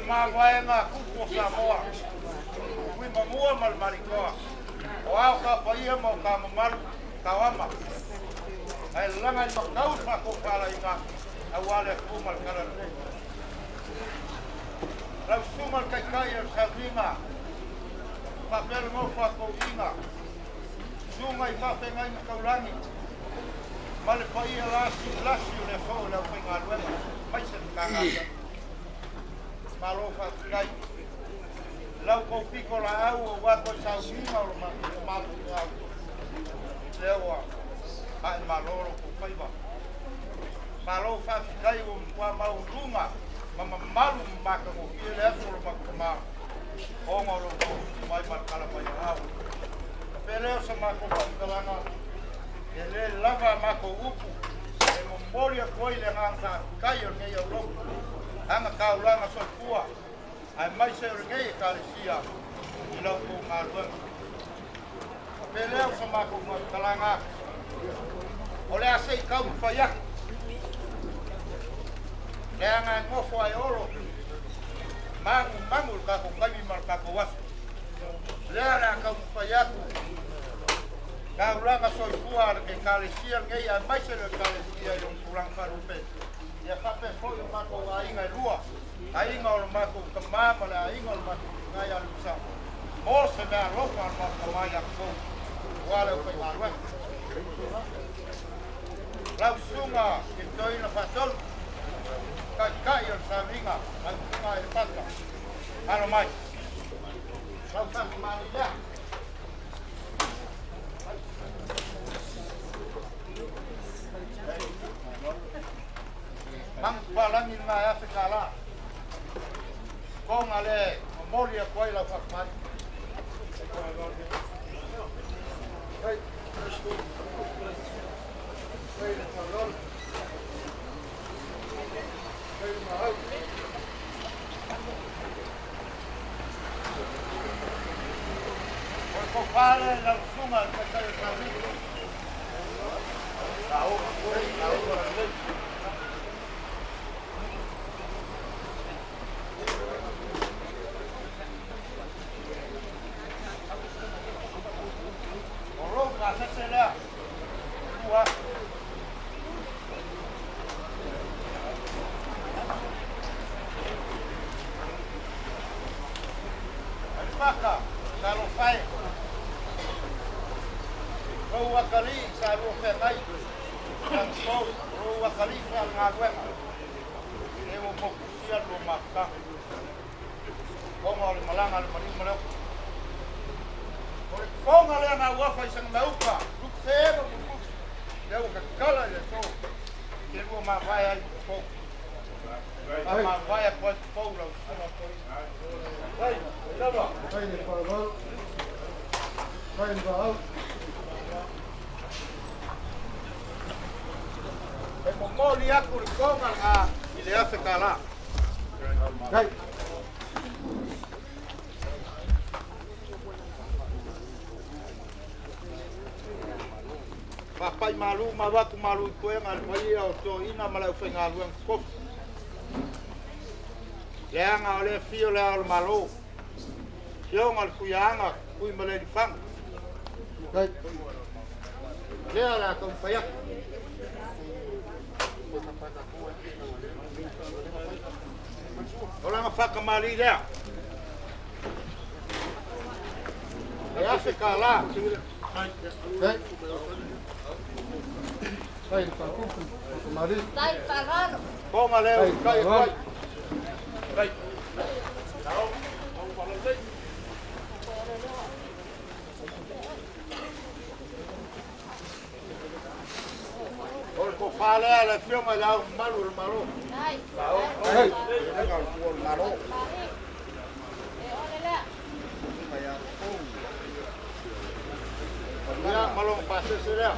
mavaega a tupu o Samoa, Tuimamua ma le Malitoa, o ao ka paia ma o ka mamalu taoama, ae lalaga i matau le faatofalaiga aua le atunuu ma le Tala Lelei. Lau Susuga i le Taitai o le Sauniga, faapea le nofo a toeaiina, susuga i faafeagaiga taulagi ma le paia lasilasi o le aso o le aufaigaluega aemaise le Matagaluega. Malo faafetai. Lau tou pito laau aua toe sauniga o lo matou lea ua ae malo lo tou faiva. Malo faafetai ua matua maualuga ma mamalu ma matagofie le aso o lo matou tama ona o lo outou tutu mai ma le tala mai aao. Faapea lea o sa matou faamatalaga, e le lava a matou upu e momoli atu ai le agaga faafetai o lenei aulou, aga taulaga soifua, aemaise o lenei Ekalesia i la outou galuega. Faapea lea o sa matou faamatalaga, o le a se i taumafai atu, leaga e nofo ae olo magumagu le tatou taimi ma le tatou aso. Lea o le a taumafai atu taulaga soifua a le Ekalesia lenei aemaise le Ekalesia i ona tulaga faalupe, ia faapea foi o matou aiga e lua, aiga o le matou tama ma le aiga o le matou tina ia Lusa, mo se meaalofa a le matou tama ia tatou aua le aufaigaluega. Lau Susuga i le Toeaina Faatonu, Taitai o le Sauniga, lau Susuga i le Pata, alo mai. Lau faafamalie lea. Magu papalagi lena e $1,000. Toga lea e momoli atu ai lau faafetai. O le tofa lea i lau susuga i le Taitai o le Sauniga. O lou pasese lea, e 2,000. Alipaka, talofa e. Lou atalii sa lua feagai, Samasou, o lou atalii faalegaluega, se ua motusia le lua mafutaga, ona o le malaga a le maliu ma le oto. O le toga lea na uafa i Sagamauta, Lupusema Pupusi, lea ua tatala i le aso, te lua mavae ai ma tatou. Faamavae atu ai tatou lau susuga Fai, lava. Fai le faaaloalo. Fai le vaau. E momoli atu le toga lena i le $1,000. Fai. Faapai malu ma avatu malu i puega i le paia o toeaiina ma le aufaigaluega totofi. Leaga o le afio o Le Ao o le Malo, Afioga i le Tuiaana Tuimalealiifano. Lea o le a taumafai atu. O lana faatamalii lea. E $1,000. Toga lea ua tai atu ai. O le tofa lea a le Afioga i Le Ao Mamalu o le Malo. Malo. Ia, ma lona pasese lea.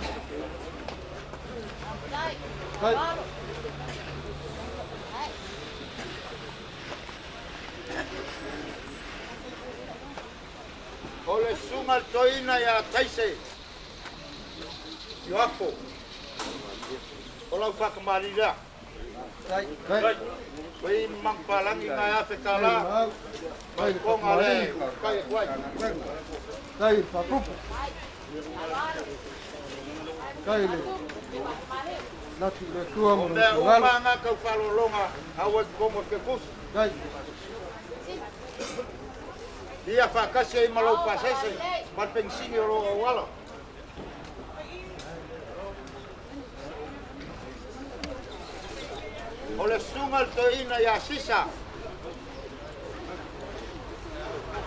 O le susuga i le toeaina ia Taise Ioapo, o lau faatamalii lea. Oi mangpalangi ngai afe kala. Mai konga le kai kuai. Tai pakupu. Tai le. Latu le tua mo le uma nga kau falolonga awa kongo ke kus. Tai. Ia whakasi ai malau pasese, mal pensini o lo awala. O le sunga le toina ia sisa.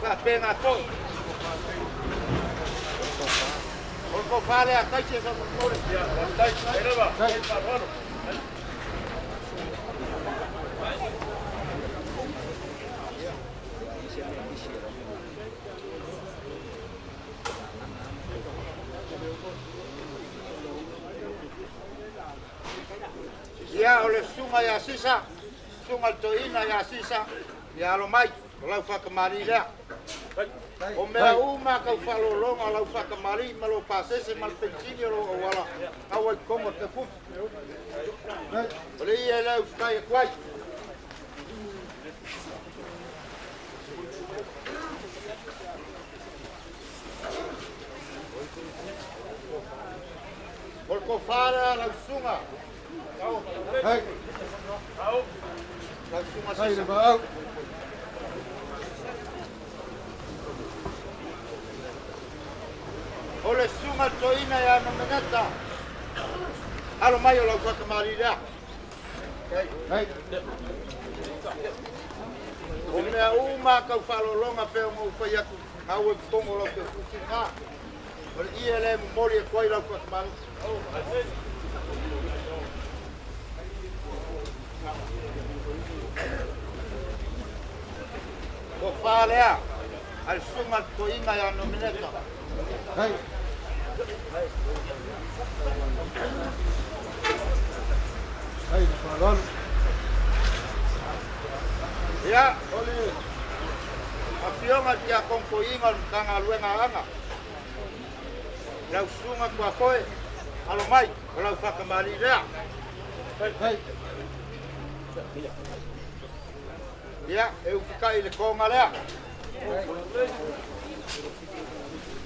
Whapenga toi. O le kofale a taisi sa more. Ia o le sunga ia sisa, sunga le toina ia sisa, ia alo mai, o lau whakamari lea. O mea uma kau whalolonga o lau whakamari, ma lo pasese ma le pensini o lo awala, au ai kongo te pupu. O le ia leu whakai e kuai. O le kofara lau sunga. Hai. Lau sunga Tai le sisa. maau. O le sunga toina ia nomeneta. Alo mai o lau whakamari lea. Hai. O mea uma kau whalolonga peo ngau whai aku. Ngau e tongo lau te kusi ngā. O le ia le mori e kuai lau whakamari. O whalea, al sunga toina ia nomeneta. Hai. Tai le whalalo. Ia, o le afioga tia konkoiga o le Matagaluega aga. Lau susuga tuafoe, alo mai, o lau fakamali lea. Hai. Ia, e ufikai le konga lea.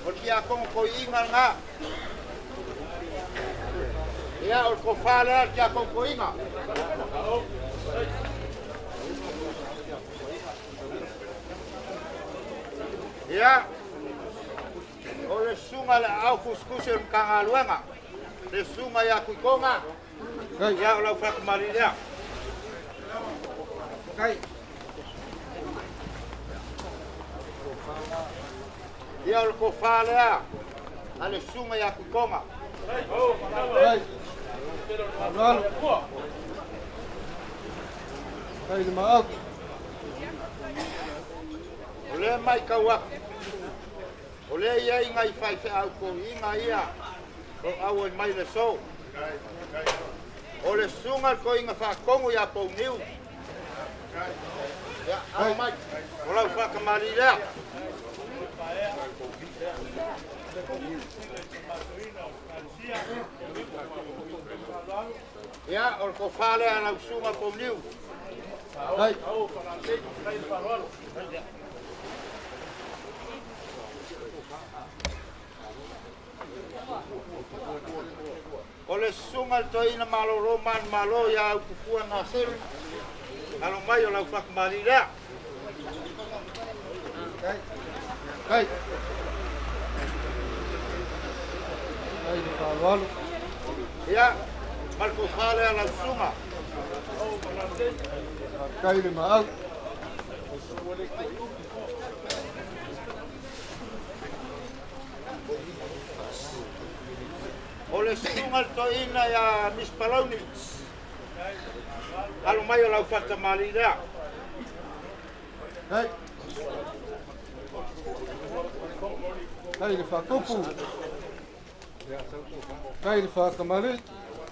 O le tia konkoiga lena. Ia, o le kofa lea le tia konkoiga. Ia, o le susuga le au kusikusi o le Matagaluega. Le susuga ia Kuikonga. Hai. Ia, o lau fakamali lea. Hai. Ia o le kofa lea a le susuga ia Kuikonga. Tai. Whalalo. Tai le maau. O le mai kau aku. O le ia inga i whai whaau ko inga ia. O au e mai le so. O le susuga le koiga whaakongo ia Pauniu. Ia, au mai. O lau whakamali lea. Ia, o le kofa lea lau susuga Pauniu. Hai. O le susuga le toeina malolo manu malo ia aupufua gaselu. Alo mai o lau whakamali lea. Hai. Tai le whalalo. Ia, ma le kofa lea lau susuga. Tai le maau. O le susuga le toeina ia Miss Palauni. Alo mai o lau whakamali lea. Hai. Tai le whakupu. Tai le whakamali.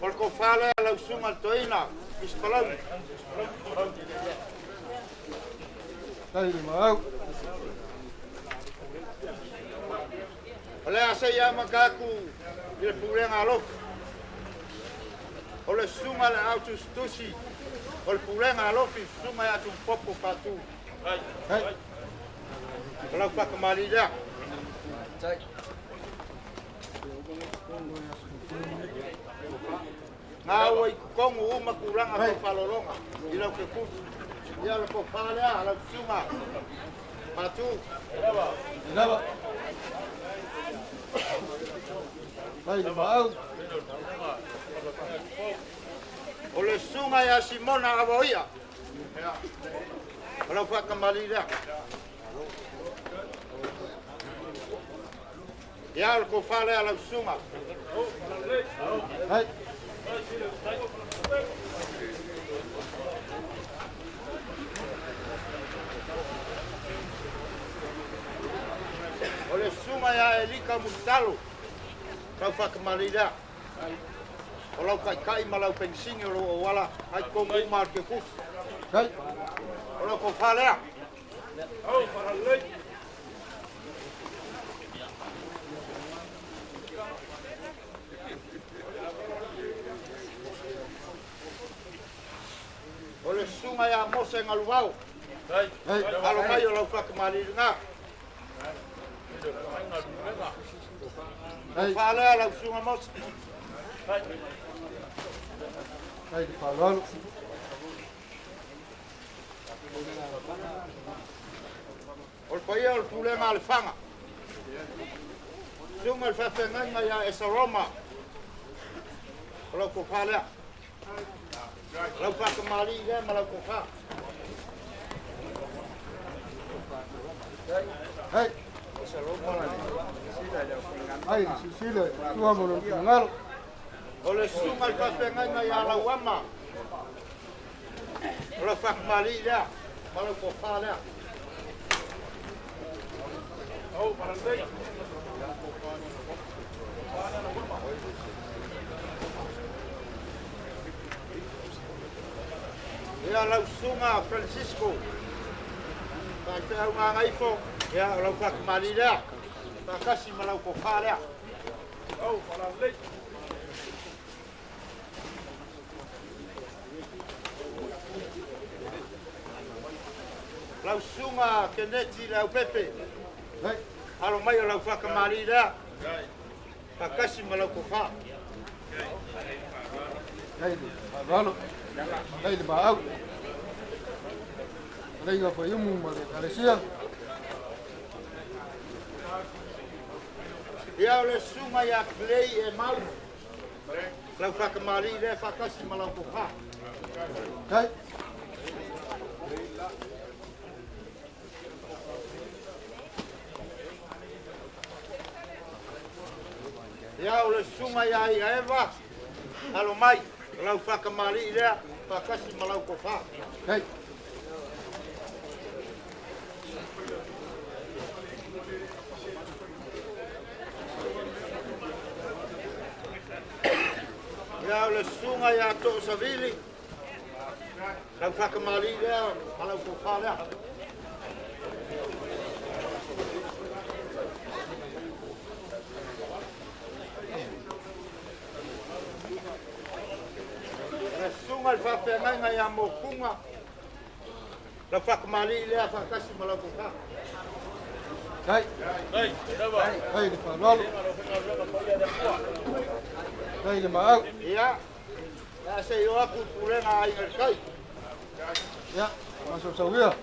O le kofa lea lau susuga le toeina Miss Palauni. Tai le maau. O le asa ia makaku i le pulega alofa. O le susuga le au tusitusi O le pulega a Lofi, susuga ia Tumapopo Patu. O lau faakamali'i lea. Na ua i totonu uma tulaga tau faaaloaloga i lau Kekusi. Ia o le tofa lea a lau susuga Patu. Lava. Ai le maau. O le susuga ia Simona Avaoia. O lau faakamali'i lea. Ia o le tofa lea a lau susuga. Ai. O le susuga ia Elika Mulitalo. Lau faakamali'i lea. O lau taitai ma lau penisini o lou auala ai totonu uma o le Kekusi. Ai. O lau tofa lea. O le susuga ia Mose Galuvao. Ai. Alo mai o lau faakamali'i lena. Ai. Tofa lea lau susuga Mose. Ai le faaaloalo. O le paia o le pulega a le Faga. Susuga i le faafeagaiga ia Esaroma. O lau tofa lea. Lau faakamali'i lea ma lau tofa. Ai. Ai le silasila i le Atua ma Lona finagalo. O le susuga i le faafeagaiga ia Lauama. O lau faakamali'i lea ma lau tofa lea. Ia lau susuga Francisco. Faifeau gagaifo. Ia o lau faakamali'i lea. Faatasi ma lau tofa lea. Lau susuga Keneti Leaupepe. Ai. Alo mai o lau faakamali'i lea. Faatasi ma lau tofa. Ai le faaaloalo. Ai le maau. Leiga Faiumu ma le Ekalesia. Ia o le susuga ia Clay e Mau. Lau faakamali'i lea faatasi ma lau tofa. Ai. Ia o le susuga ia Ia Eva. Alo mai o lau faakamali'i lea faatasi ma lau tofa. Ai. Ia o le susuga ia Too Savili. Lau faakamali'i lea ma lau tofa lea. Le susuga i le faafeagaiga ia Mokuga. Lau faakamali'i lea faatasi ma lau tofa. Ai. Ai le faaaloalo. Ai le maau. Ia, ia se i o atu i pulega a Aiga i le Tai. Ia, masausauia.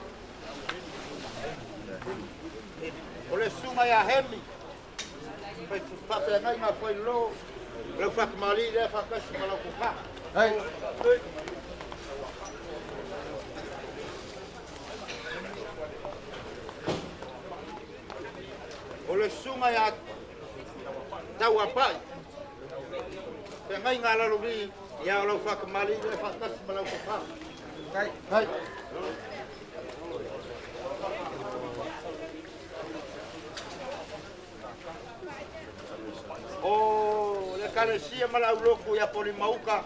O le susuga ia Hemi. Faafeagaiga Fuailolo. Lau faakamali'i lea faatasi ma lau tofa. Ai. O le susuga ia Tauapai. Feagaiga a Lalovi. Ia o lau faakamali'i lea faatasi ma lau tofa. Ai. O le Ekalesia ma le aulotu ia Polimauka.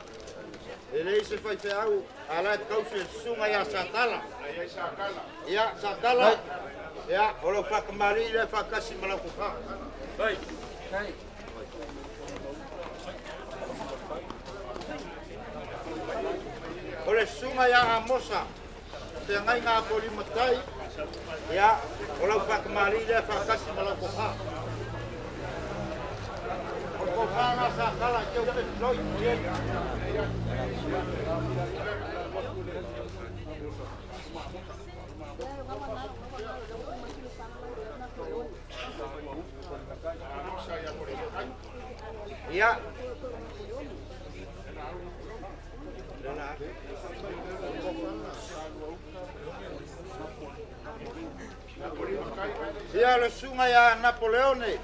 E leai se faifeau a la e tausi e le susuga ia Satala. Ia Satala. Ia o lau faakamali'i lea faatasi ma lau tofa. O le susuga ia Amosa, feagaiga a Polimatai, ia, o lau faakamalii lea faatasi ma lau tofa. O le tofa na sa tala i teu pefiloi. Ia. Ia le susuga ia Napoleone.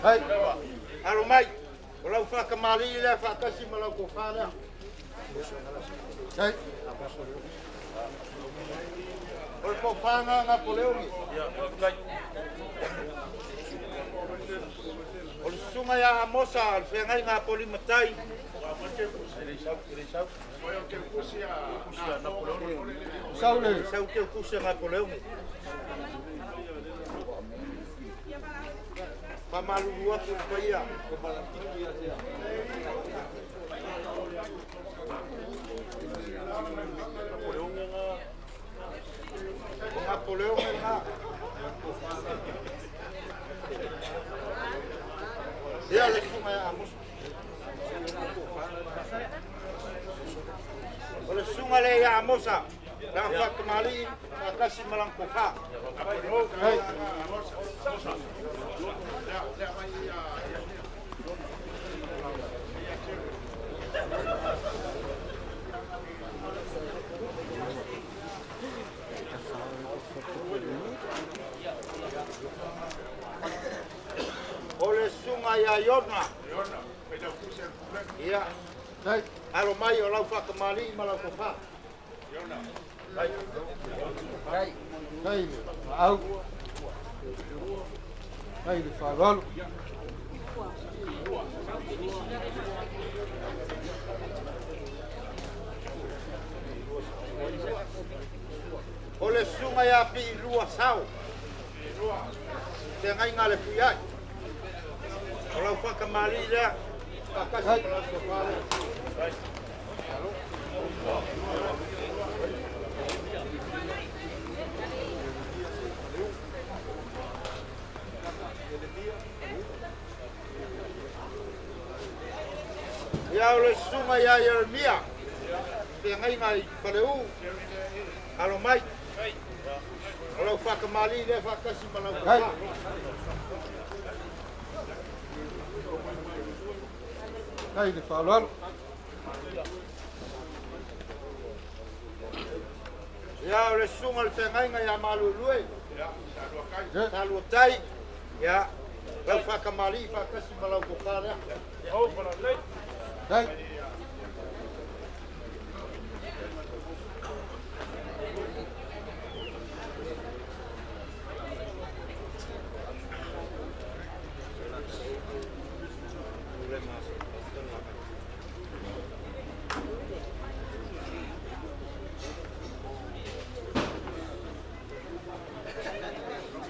Hai. Alo mai. O lau faakamalii lea faatasi ma lau tofa lea. Hai. O le tofa na Napoleone. O le susuga ia Amosa, o le feagaiga a Polimatai. Sau le. Sau teukusi a Napoleone. Faamalulu atu le paia. O Napoleone na. Ia le susuga ia Amosa. O le susuga lea ia Amosa, la faakamalii faatasi ma lana tofa. Hai. O le susuga ia Iona. Ia, Hai. alo mai o lau faakamalii ma lau tofa. Hai le maau. Hai le faaaloalo. O le susuga ia Piilua Sao. Feagaiga a le Fuiai. O lau faakamalii lea faatasi ma lau tofa lea. Ia o le susuga ia Ieremia, feagaiga i Faleu. Alo mai. O lau faakamalii lea faatasi ma lau Hai. tofa. Hai le faaaloalo. Ia o le susuga le feagaiga ia Malulue. Ia. Saluatai. Ia, lau faakamalii faatasi ma lau tofa lea. Hai.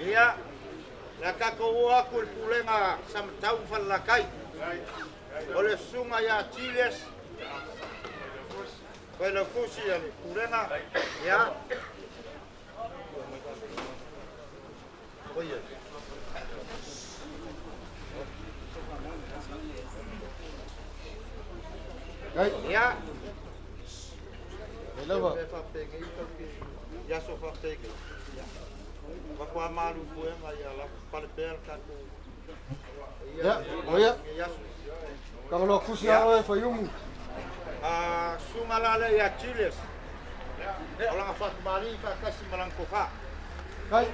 Ia, la tatou o atu i le pulega Samatau Falelatai. O le susuga ia Chiles, Failautusi a le pulega. Ia. Oia. Hai. Ia. E lava. Ia so faapegei. Ia. Matua malu puega ia la palepea le tatou. Ia, o ia. Ia so. Kagaloa kusi alo e faiumu. A susuga la lea ia Chiles. O lana faakamalii faatasi ma lana tofa. Hai.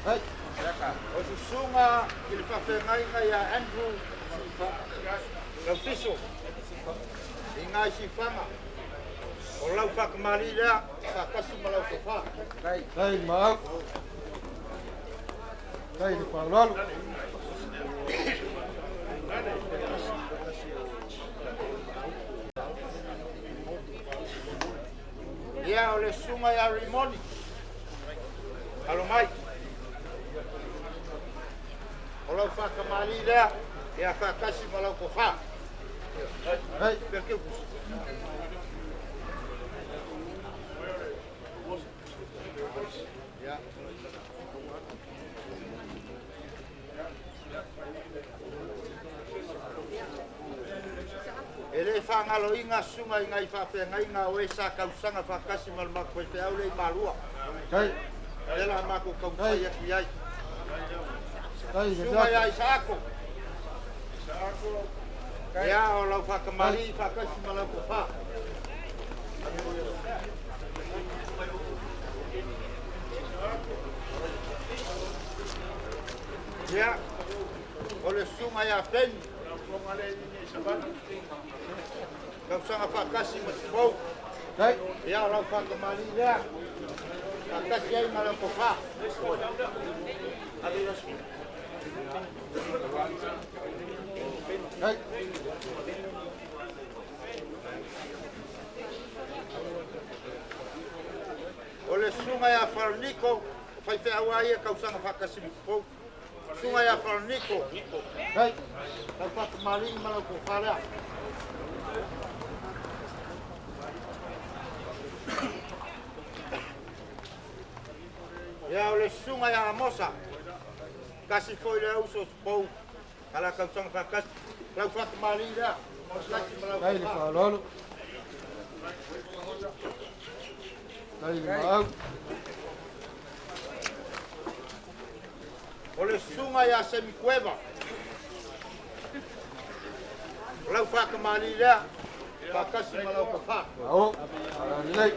Hai. O susuga i le faafeagaiga ia Andrew Laufiso i ngai sifaga. O lau faakamalii lea faatasi ma lau tofa. Hai le maau. Hai le faaaloalo. Ia o le susuga ia Rimoni. Alo mai. O lau faakamalii lea Ia faatasi ma lau tofa. Hai. Ia. E le faagaloina susuga i nai faafeagaiga o e sa tausaga faatasi ma le matou faifeau lea i Malua. Hai. Lea la matou taumafai atu i ai. Hai. Susuga ia Isaako. Ia, o lau faatamalii faatasi ma lau tofa. Ia, o le susuga ia Peni. Tausaga faatasi ma Tupou. Hai. Ia, o lau faatamalii lea. Faatasi ai ma lau tofa. Hai. O le susuga ia Faraniko, faifeau lava ia tausaga faatasi ma Tupou. Susuga ia Faraniko. Hai. Lau faatamalii ma lau tofa lea. Ia, o le susuga ia Amosa. Tasi foi le uso o Tupou. Ala tausaga faatasi. Lau faatamalii lea. Faatasi ma lau Hai le tofa. faaaloalo. Hai le maau. O le susuga ia Semikueva. O lau faatamalii lea. Faatasi ma lau tofa. Ao. Alalelei.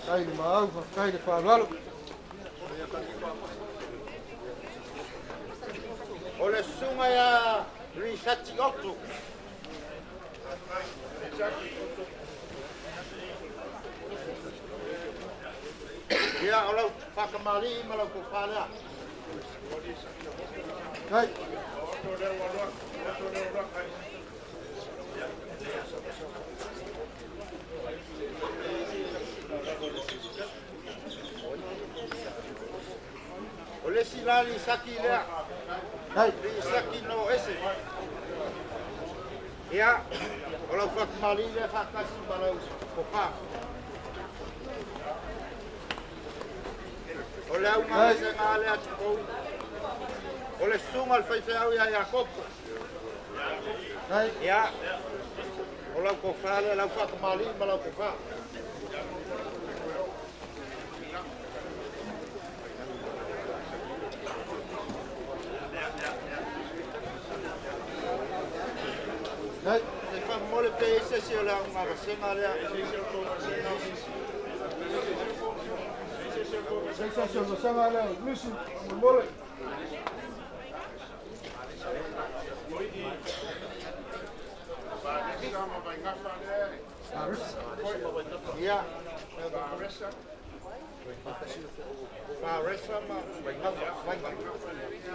Hai le maau, faafetai le faaaloalo. O le susuga ia Risati Otto. Ia, o lau faatamalii ma lau tofa lea. Hai. O le isi la Lisaki lea. Hai. Lisaki no ese. Ia, o lau faatamalii lea faatasi ma lau tofa. O le auga vasega lea Tupou. O le susuga o le faifeau ia Iakopo. Hai. Ia, o lau tofa lea, lau faatamalii ma lau tofa. Hai. Se faamomole pe i ai se isi o le auga vasega lea. Se se o vasega lea, Lusi, faamolemole. Ia, Faresa ma Vaigafa.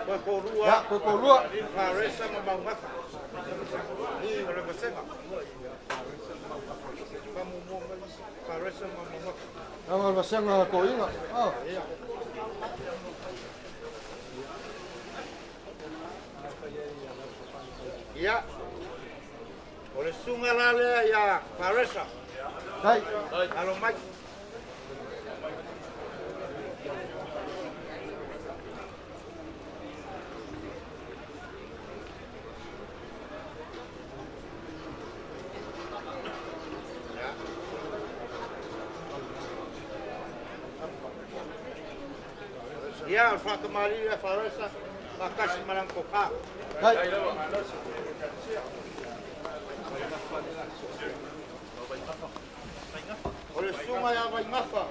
Koe kolua. Ia, koe kolua. Faresa ma Maugafa. I, o le vasega. Faamomua mai Faresa ma Maugafa. Leaga o le vasega a toeaiina. Ah. Ia. Ia, o le susuga la lea ia Faresa. Hai. Alo mai. Ia, o le faatamalii lea Faresa, faatasi ma lana tofa. Hai. O le susuga ia Vaigafa.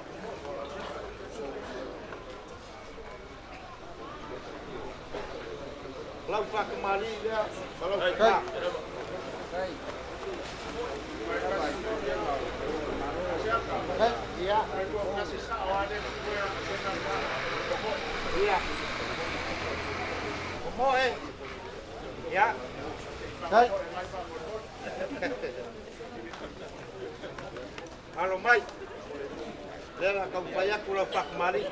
Lau faatamalii lea ma lau tofa. Hai. Ia. Ia. O moe. Ia. Hai. Alo mai. Lea la taumafai atu lau faatamalii.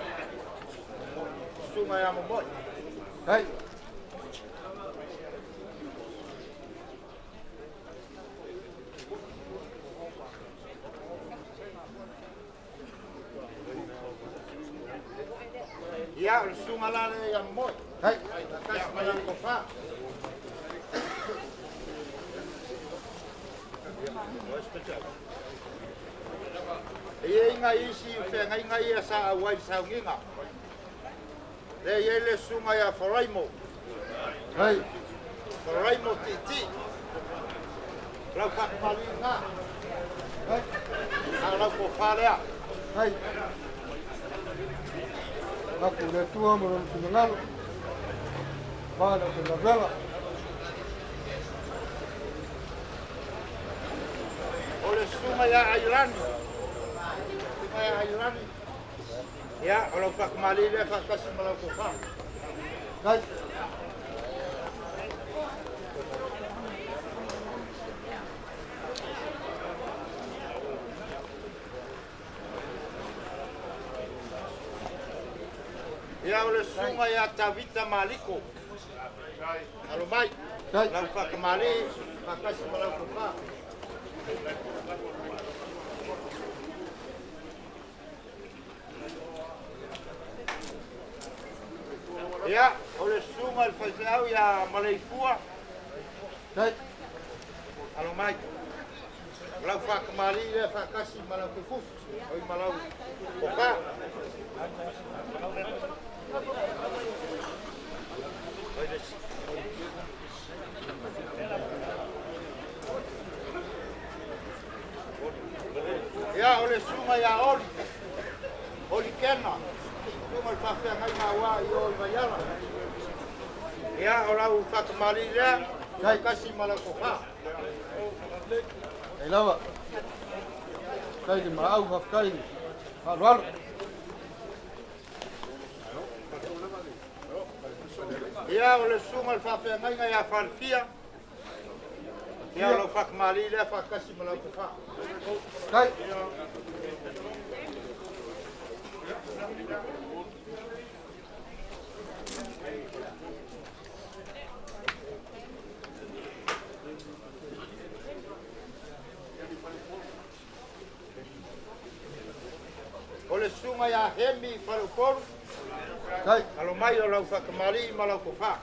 Susuga ia Momoe. Hai. Ia, o le susuga la lea ia Momoe. Hai. Faatasi ma lau tofa. E i ai nai isi feagaiga ia sa auai i le sauniga. Lea e i ai le susuga ia Faraimo. Hai. Faraimo Tiitii. O lau faatamalii lena. Hai. A o lau tofa lea. Hai. Aku le Atua ma lona finagalo, va le aufaigaluega. O le susuga ia Ailani. Susuga ia Ailani. Ia, o lau faatamalii lea faatasi ma lau tofa. Hai. Ia, o le susuga ia Tavita Maliko. Alo mai. Hai. Lau faatamalii faatasi ma lau tofa. Ia, o le susuga i le faifeau ia Maleifua. Hai. Alo mai. O lau faatamalii lea faatasi ma lau tufufu. Oi ma lau tofa. Ia, o le susuga ia Oli. Oli Kena. Susuga i le faafeagaiga aua i o i Vaiala. Ia, o lau faatamalii lea faatasi ma lau tofa. Hai lava. Faafetai le maau, faafetai le faaaloalo. Ia, o le susuga i le faafeagaiga ia Falefia. Ia, o lau faatamalii lea faatasi ma lau tofa. Hai. O le susuga ia Hemi Faleupolu. Hai. Alo mai, o lau faatamalii ma lau tofa.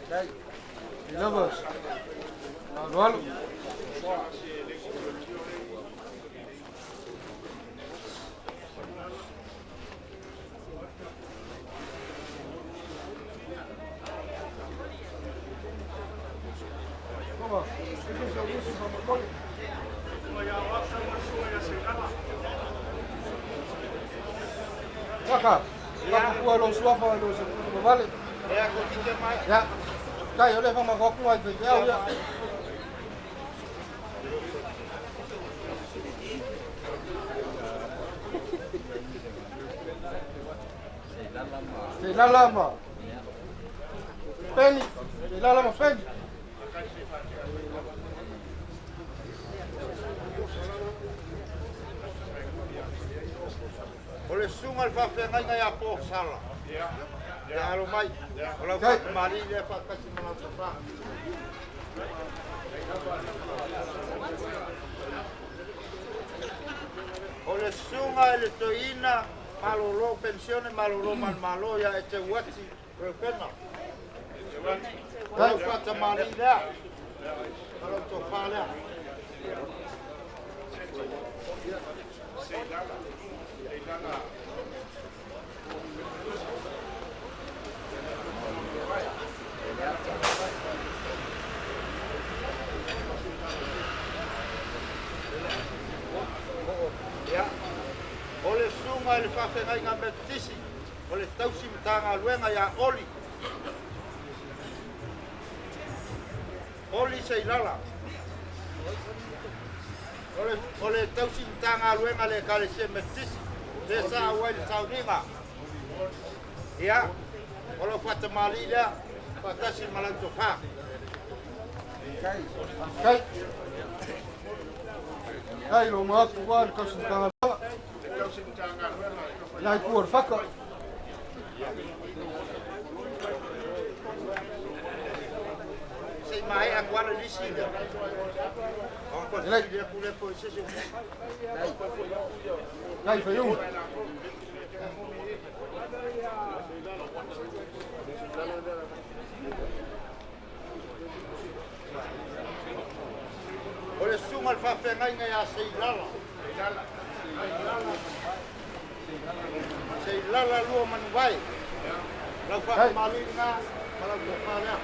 Hai lava. Faaaloalo. Toma. Kaka. Kaka kua lo suafa lo se kutu vale. Ea ko tike mai. Ya. Kai ole fa ma ko ai fe ya ya. Se lala ma. Peni. Se lala ma peni. O le susuga i le faafeagaiga ia Posala. Ia, alo mai. O lau faatamalii lea faatasi ma lau tofa. O le susuga i le toeaina malolo penisione malolo manumalo ia Eteuati Reupena. O lau faatamalii lea ma lau tofa lea. Ia, o le susuga i le faafeagaiga Metotisi, o le tausi matagaluega ia Oli. Oli Seilala. O le tausi matagaluega le Ekalesia Metotisi, le sa auai le sauniga. Ia, o lau faatamalii lea, faatasi ma lau tofa. Kai. Kai lo ma ku wa le kausi tanga. Lai ku o whaka. Se i maea atu ala lisi lea. O ko Lelei. le kule po se se. Kai whaiunga. O le susuga i le faafeagaiga ia Seilala. Seilala lua manuvae. Lau faakamali'i lena ma lau tofa lea.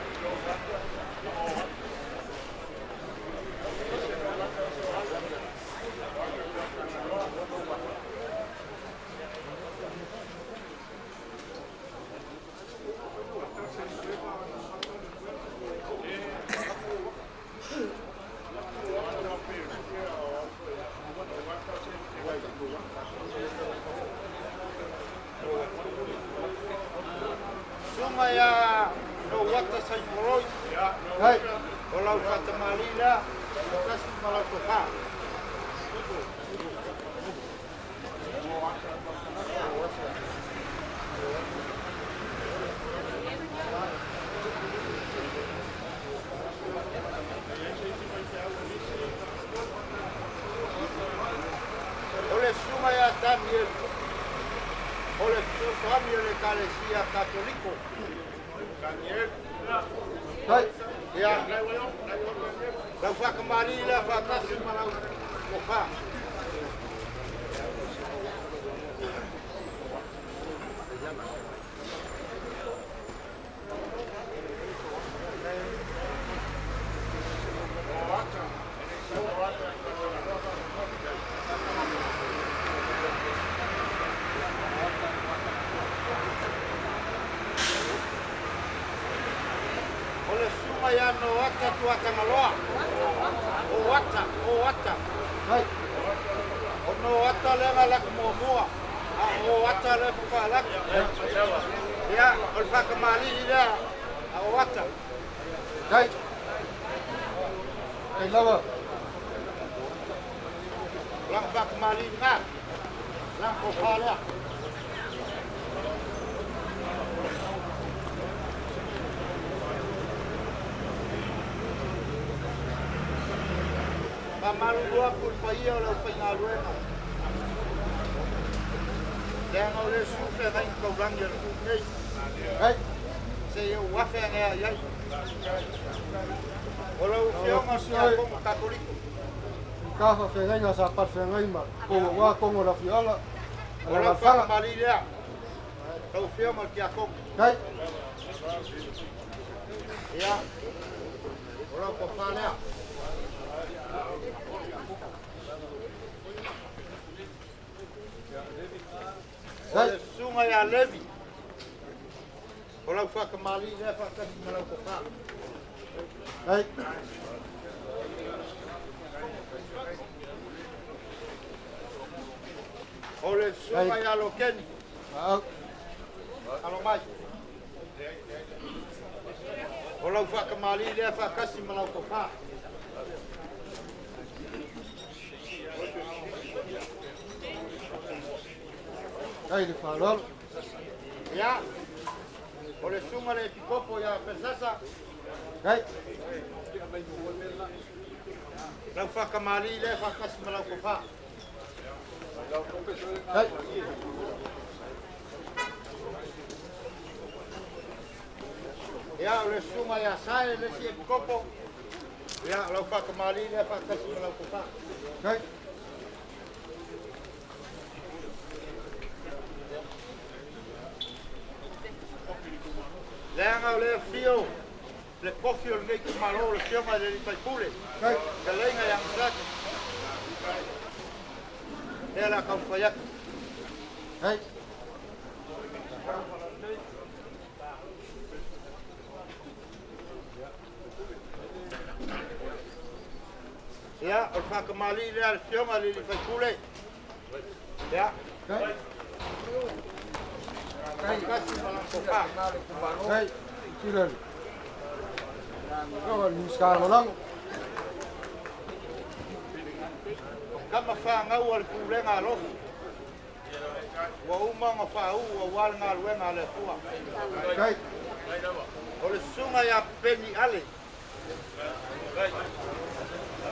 Susuga ia Nouata Saifoloi. O lau faatamalii lea, faatasi ma lau tofa. O le susuga ia Daniel, o le fesoasoani o le Ekalesia Katoliko. Ia, lau faakamalii lea faatasi ma lau tofa. O le susuga ia Noata Tuatagaloa. O Ata, o Ata. O Noata lea na laki muamua. A o Ata lea faatoa laki. Ia, o le faakamalii lea a o Ata. Kai lava. O lana faakamalii lena. Lana tofa lea. Faamalulu atu i le paia o le aufaigaluega. Leaga o le susu feagaiga taulagi a le nuu nei. Seia ou afe ane ai ai. O lau afioga o le Tiakono Katoliko. Ka faafeagaiga sa palefeagai ma pou aua Kogo o le afioaga. O lau faakamalii lea. Lau afioga o le Tiakono. Ia, o lau tofa lea. O le susuga ia Levi. O lau faakamalii lea faatasi ma lau tofa. O le susuga ia Lokeni. Alo mai. O lau faakamalii lea faatasi ma lau tofa. Kai le faaaloalo. Ia, o le susuga le Epikopo ia Pesasa. Lau faakamalii lea faatasi ma lau tofa. Ia, o le susuga ia Sae le isi Epikopo. Ia, lau faakamalii lea faatasi ma lau tofa. Leaga o le afio le kofi o lenei itumalo, le afioga i le alii faipule. Fetalaiga ia Gasaki. Lea o le a taumafai atu. Ia, o le faatamalii lea a le afioga i le alii faipule. Ia. Faatasi ma lana tofa. Kai. Sila le. Afioga i le Minisita Lagolago. Tama fanau a le pulega a Lofi. Ua uma ona faauu aua le galuega a le Atua. O le susuga ia Peni Ale.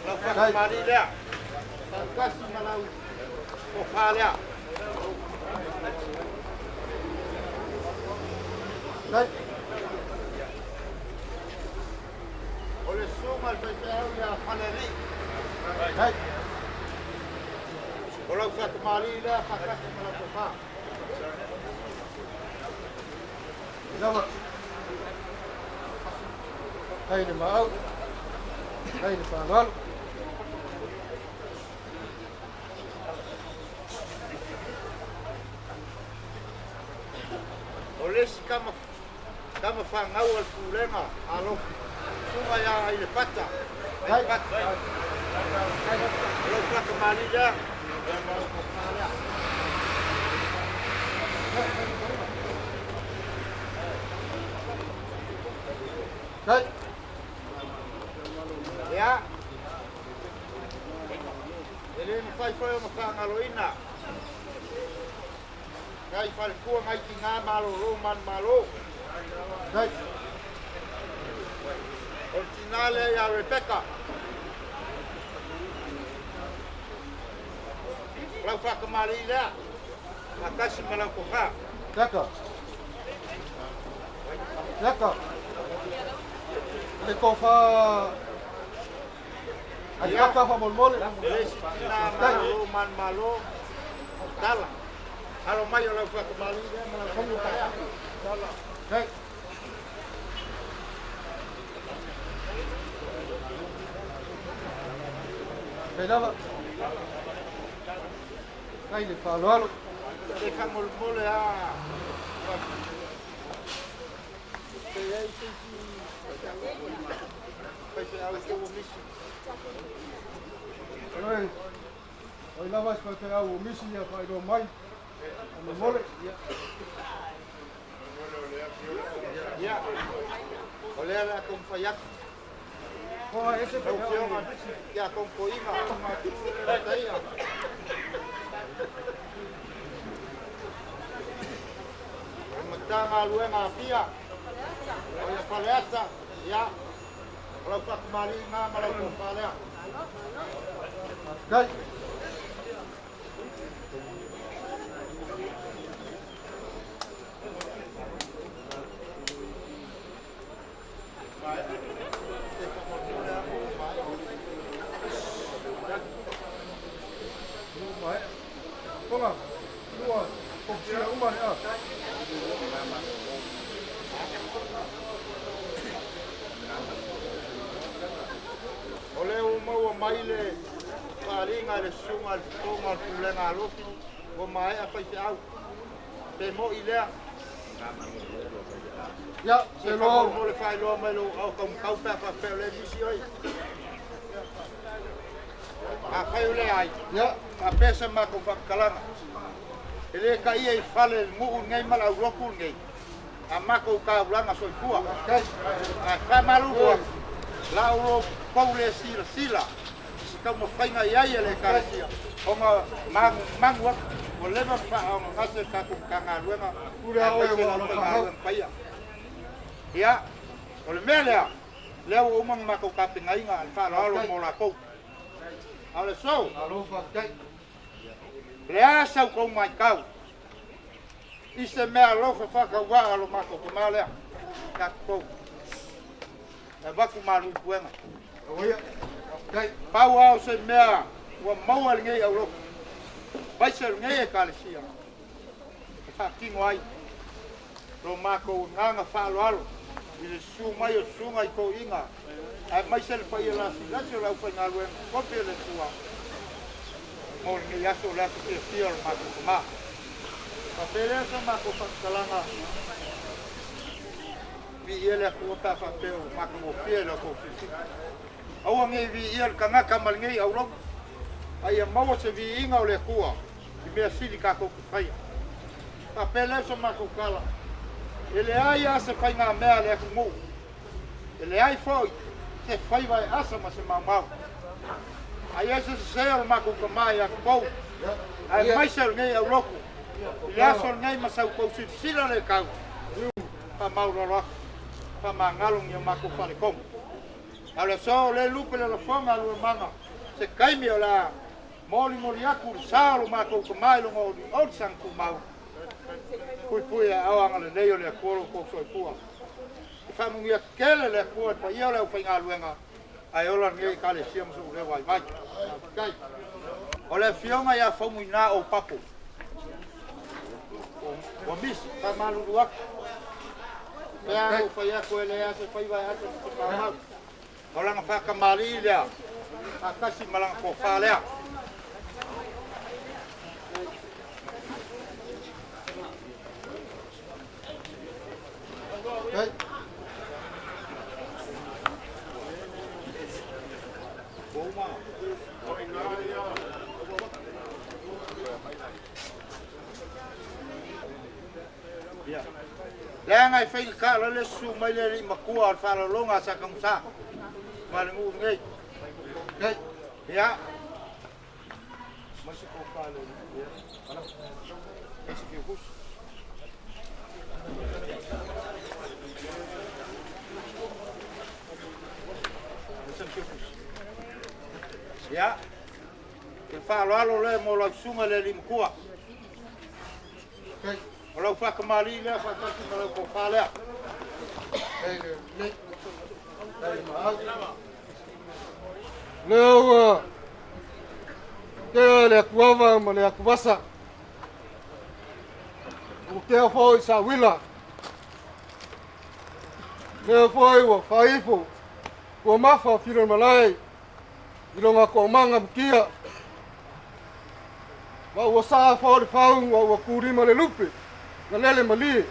Lau faatamalii lea. Faatasi ma lau tofa lea. O le susuga i le faifeau ia Falealii. Hai. O lau faatamalii lea faatasi ma lau tofa. Lava. Hai le maau. Hai le faaaloalo. O le isi tama tama fanau a le pulega alofi, susuga ia Ailepata. Ailepata. O lau faatamalii lea ma lau tofa lea. Hai. Ia, e le mafai foi ona faagaloina nai faletua nai tina malolo manumalo. Hai. O le tina lea ia Rebeka. O lau faatamalii lea faatasi ma lau tofa. Leka. Leka. Le tofa. Ai kaka faamolemole. E le isi tina malolo manumalo tala. Alo mai o lau faatamalii lea ma lau tofa lea. Hai. Hai lava. Hai le faaaloalo. Se faamolemole a. Pe i ai se isi faifeau e ua misi. Oi. Oi lava se faifeau ua misi ia faailoa mai. Faamolemole. Ia, o lea le a taumafai atu. Koa ese Lau faifeau. Afioga ia Togotoiga. Taia. O Matagaluega Apia. O ia Faleata. Ia, o lau faatamalii lena ma lau tofa lea. Hai. Se faamolemole a mo mai. Mai. Koga. Lua. Kopsia uma le a. O lea ua maua mai le faaaliga i le susuga i le fofoga o le pulega alofi ua maea faifeau. Pe mo'i lea. Ia, Se se loa. faamolemole faailoa mai lou au taumatau pe a faapea o lea misi oi. Afai o lea ai. Ia. Faapea se matou faamatalaga. E le taia i fale le nuu lenei ma le aulotu lenei. A matou taulaga soifua. Hai. Ae faamalulu atu. La o lo tou le silasila i se taumafaiga i ai a le Ekalesia ona magumagu atu ua leva ona faaaaogagase le tatou Matagaluega Pule a oe aemaise ua le alofa hau. aufaigaluega paia. Ia, o le mea lea, lea ua uma ona matou tapenaina le faaaloalo mo latou. A o le aso, Alo faafetai. le a sau tou matau i se mea alofa faatauvaa a lo matou tama lea ia tatou. E avatu malu i puega. Oia. Faafetai. Pau lava o se mea ua maua i lenei aulotu, aemaise o lenei Ekalesia, e faatino ai lo matou agaga faaaloalo i le susu mai o susuga i toeaiina, aemaise le paia lasilasi o le aufaigaluega totofi o le Atua mo lenei aso o le aso fiafia o le matou tama. Faapea lea sa matou faamatalaga viia le Atua pe a faapea ua matagofie i la outou silasila. Aua ne i viia le tagata ma lenei aulotu, a ia maua se viiga o le Atua i mea sili tatou te faia. Faapea lea sa matou tala, e leai lava se faigamea a le atunuu, e leai foi se faiva e asa ma se maumau. A i ai se sese o le matou tama ia tatou, aemaise o lenei aulotu, i le aso lenei ma sau tou silasila le tau, faamaualalo atu, faamagalo ni o matou faaletonu. A o le aso o lea e lupe le lafoga a Luemaga, se taimi o le a molimoli atu le sa o lo matou tama i luga o olioli saga tumau. Puipui e aao agalelei o le Atua lo outou soifua. E faamanuia tele le Atua i le paia o le aufaigaluega. Ae ola lenei Ekalesia ma so'u lē vaivai. Faafetai. O le afioga iā Faumuina ou papo ua misi faamalulu atu pe a ou fai atu e leai se faiva e ata ma se maumau. O lana faatamalii lea faatasi ma lana tofa lea. Leaga e faigata loa le susu mai le alii matua o le faaaloaloga a Satanusa ma le nuu lenei. Ia. Ia, le faaaloalo lea mo lau susuga i le alii matua. O lau faatamalii lea faatasi ma lau tofa lea. Lea ua tea le atuava ma le atuvasa. Ua tea foi sauila. Lea foi ua faaifo ua mafa filamalae i lona toomaga mutia. Ma ua saa foi le fau ma ua tulima le lupe na lele malie.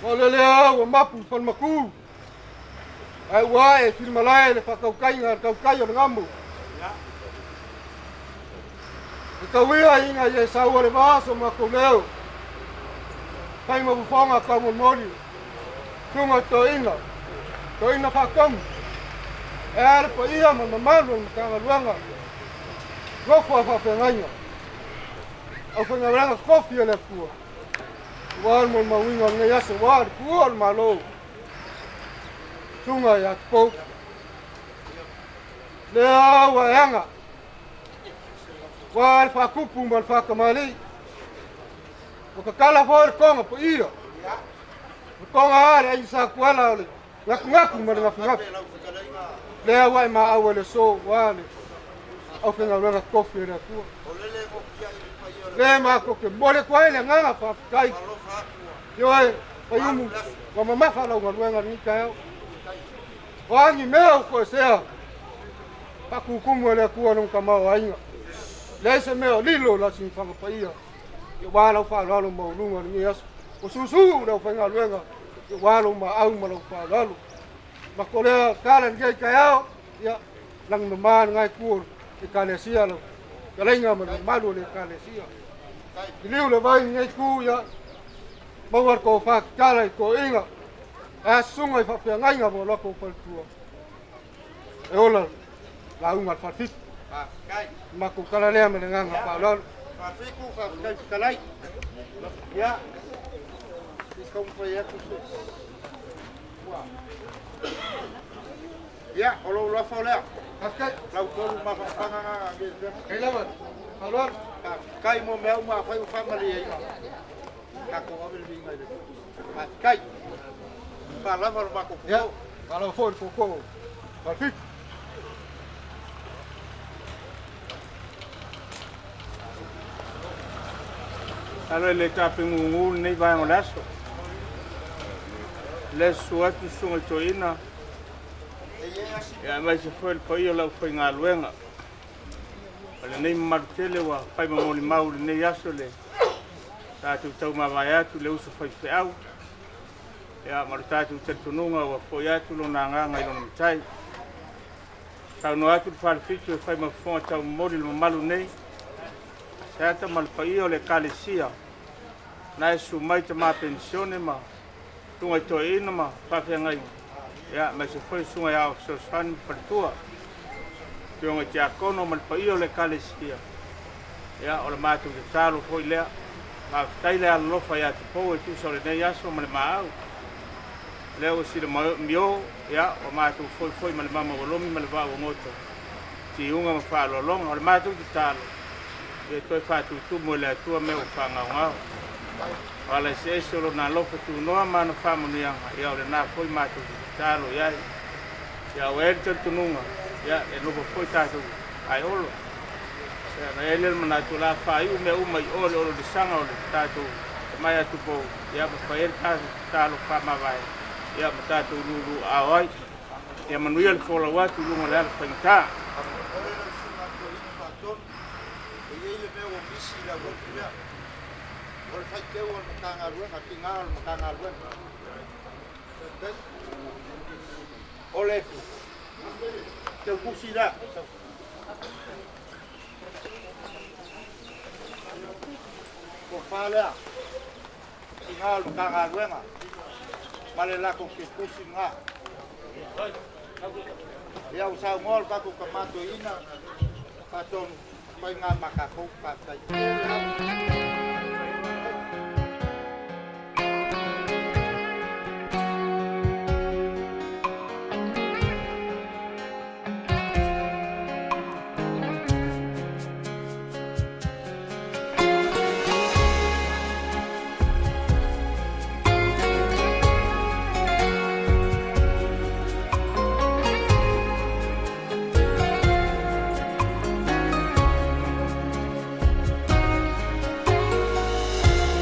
Ma o le lea ua mapu i falematu. Ae ua ae filimalae le faatautaiga a le tautai o le gamo. E tauia iga ia e saua le va so matou leo. Fai ma fofoga taumolimoli. Susuga toeaina, toeaina faatonu. E a le paia ma le mamalu o le Matagaluega, nofo a faafeagaiga, aufaigaluega tofi a le Atua, aua le molimauina o lenei aso, aua le tuua o le Malo, Susuga ia Tupou. Lea ua e aga, aua le faatupu ma le faatamalii. Ua tatala foi le toga paia, le toga a le aiga Satuala o le gatunatu ma le gafugafu. Lea ua e maau e le aso ua le aufaigaluega tofi e le Atua. Le matou te momoli atu ai le agaga faafetai. Ioe, Faiumu, ua mamafa lau galuega lenei taeao. O a ni mea ua toesea, faatutumu e le Atua lona tamaoaiga. Leai se mea o lilo i la siufaga paia, aua lau faaaloalo maualuga i lenei aso. Ua susu le aufaigaluega, aua lou maau ma lau faaaloalo. Mato lea tala i lenei taeao, ia, lagimama lena itu o le Ekalesia, lau fetalaiga ma le mamalu o le Ekalesia. Liliu le vai i lenei itu, ia, maua le tofa tatala i toeaiina, ae a susuga i faafeagaiga ma o latou faletua. E ola lauga a le Falefitu. Matou tala lea ma le agaga faaaloalo. Falefitu, faafetai fetalai. Ia, se i taumafai atu se... Ia, o lou lafo lea. Faafetai. Lau tolu mafanafana na. Faafetai lava. Faaaloalo. Faafetai mo mea uma afai ua faamalie. Tatou ave le viiga i le Faafetai. Faalava le matou Ia, faalava foi le tootoo Falefitu. Alo e le tapegugu lenei vaega o le aso. Le susu atu susuga i toeaina, ia aemaise foi le paia o le aufaigaluega. O lenei mamalu tele ua fai ma molimau i lenei aso le tatou taumavae atu le uso faifeau. Ia ma le tatou talitonuga ua foi atu lona agaga i lona matai. Saunoa atu le Falefitu e fai ma fofoga taumomoli le mamalu nei. Seata ma le paia o le Ekalesia, na e susu mai tama penisione ma susuga i toeaina ma faafeagaiga, ia aemaise foi susuga i ao fesoasoani ma faletua, afioga i tiakono ma le paia o le Ekalesia. Ia o le matou tatalo foi lea. Faafetai le alolofa ia Tupou e tusa o lenei aso ma le maau. Lea ua sila mio, ia ua matou foi ma le mama ua lomi ma le vaa ua goto, tiuga ma faaaloaloga. O le matou tatalo, ia toe faatutumu e le Atua mea ua faagaogao. O ala eseese o lona alofa tunoa ma ana faamanuiaga, ia o lena foi matou te tatalo i ai. Ia ua i ai le talitonuga, ia e nofo foi tatou Aeolo. Ia ona i ai lea o le manatu o le a faaiu mea uma i o i le ololisaga o le tatou tama ia Tupou, ia ma fai ai le tatou tatalo faamavae, ia ma tatou lulu aao ai. Ia manuia le folau atu i luga o le ala faigata. Ole lau susuga i le toeaina faatonu, e i ai le mea ua misi i le aulotu lea, o le faiteu o le Matagaluega, tiga o le Matagaluega. O le teutusi lea. Tofa lea, tiga o le Matagaluega ma le latou teutusi lena. Ia ua saunoa le tatou tama toeaina, faatonu, fai lena ma tatou, faafetai.